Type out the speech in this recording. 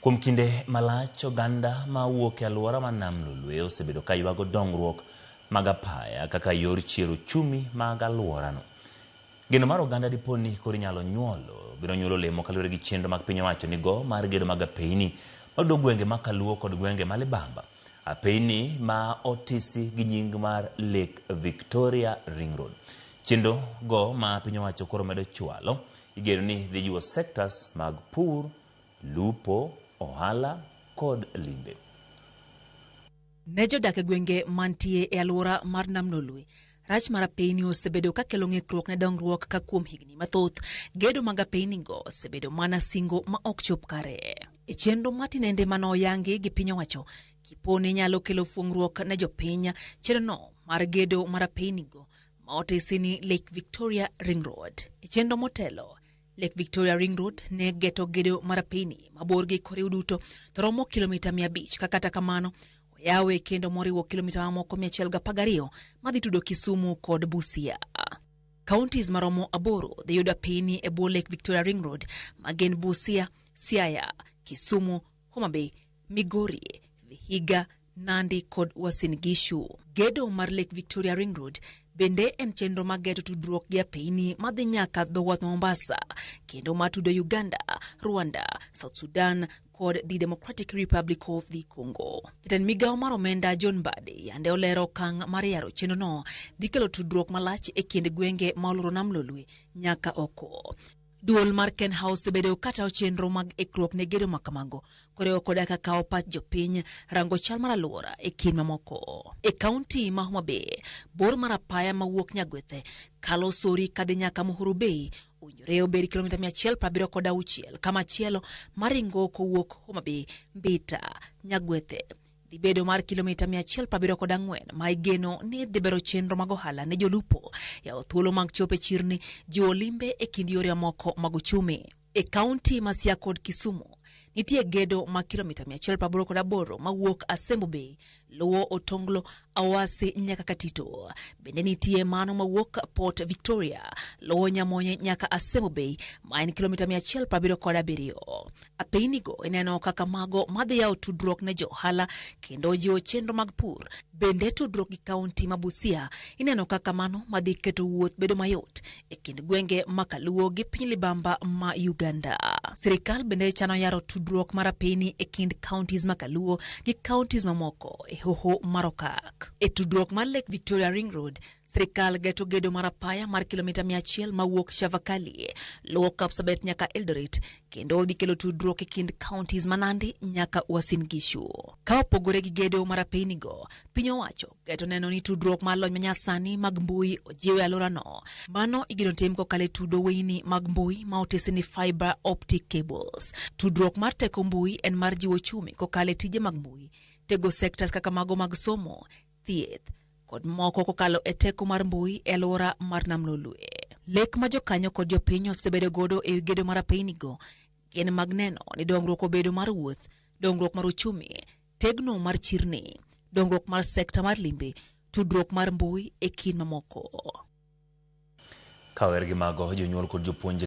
Kuom kinde malach, oganda ma wuok e alwora mar Nam Lolwe osebedo ka ywago dongruok mag apaya kaka yor chiero ochumi mag alworano. Geno mar oganda dipo ni koro inyalo nyuolo biro nyuolo olemo kaluwore gi chenro mag piny owacho nigo mar gedo mag apeyni matudo gwenge ma Kaluo kod gwenge ma Libamba. Apeyni ma otisi gi nying mar Lake Victoria Ring Road. Chenro go ma piny owacho koro medo chwalo igeno ni dhi jiwo sectors mag pur, lupo, ohala kod limbe. Ne jodak e gwenge mantie e alwora mar Nam Lolwe, rach mar apeyni osebedo ka kelo ng'ikruok ne dongruok ka kuom higni mathoth gedo mag apeynigo osebedo mana singo ma ok chop kare. E chenro matinende mane oyangi gi piny owacho, kiponi nyalo kelo fuong'ruok ne jopiny, chenrono mar gedo mar apeynigo ma otisi ni Lake Victoria Ring Road. E chenro motelo, Lake Victoria Ring Road ne geto gedo mar apeyni maborgi koriw duto to romo kilomita 500 ka kata kamano oyawe kendo moriwo kilomita mamoko 112 madhi tudo Kisumu kod Busia. Counties maromo 8 dhi yudo apeyni e bwo Lake Victoria Ring Road ma gin Busia, Siaya, Kisumu, Homa Bay, Migori, Vihiga, Nandi kod Uasin Gishu. Gedo mar Lake Victoria Ring Road bende en chenro mar geto tudruok gi apeyni madhi nyaka dho wath Mombasa kendo matudo Uganda, Rwanda, South Sudan kod the Democratic Republic of the Congo. Jatend migawo mar omenda John Mbadi yande olero okang' mar yaro chenrono dhi kelo tudruok malach e kind gwenge ma olworo Nam Lolwe nyaka oko. Duol mar Ken House osebedo katayo chenro mag ikruok ne gedo makamago koriwo koda ka kawo pach jopiny rango chal mar alwora e kind mamoko. E kaunti ma Homa Bay, bor mar apaya mawuok Nyagwethe kalo Sori kadhi nyaka Muhuru Bay owinjore obed kilomita 176 kamachielo maringo kowuok Homa Bay, Mbita, Nyagwethe dhi bedo mar kilomita 174 ma igeno ni dhi bero chenro mag ohala ne jolupo, yawo thuolo mag chopo e chirni, jiwo limbe e kind yore mamoko mag ochumi. E kaunti ma Siaya kod Kisumu, nitie gedo ma kilomita 188 mawuok Asembo Bay, luwo Otonglo, Awasi nyaka Katito. Bende nitie mano mawuok Port Victoria, luwo Nyamonye nyaka Asembo Bay, ma en kilomita 177. Apeynigo ineno kaka mago madhi yawo tudruok ne jo ohala kendo jiwo chenro mag pur. Bende tudruok gi kaunti ma Busia ineno kaka mano madhi keto wuoth bedo mayot e kind gwenge ma Kaluo gi piny Libamba ma Uganda. Sirikal bende chano yaro tudruok mar apeyni e kind counties ma Kaluo gi counties mamoko e hoho mar Okak. E tudruok mar Lake Victoria Ring Road, sirikal geto gedo mar apaya mar kilomita 100 mawuok Chavakali, luwo Kapsabet nyaka Eldoret, kendo dhi kelo tudruok e kind counties ma Nandi nyaka Uasin Gishu. Ka opogore gi gedo mar apeynigo, piny owacho geto neno ni tudruok mar lony manyasani mag mbui ojiw e alworano. Mano igeno tim kokalo e tudo weyni mag mbui ma otisi ni fiber optic cables. Tudruok mar teko mbui en mar jiwo ochumi kokalo e tije mag mbui, tego sectors kaka mago mag somo, thieth, kod moko kokalo e teko mar mbui e alwora mar Nam Lolwe. Lek ma jokanyo kod jopiny osebedo godo e wi gedo mar apeynigo gin mag neno ni dongruok obedo mar wuoth, dongruok mar ochumi, tegno mar chirni, dongruok mar sekta mar limbe, tudruok mar mbui e kind mamoko. Kawer gi mago, jonyuol kod jopuonje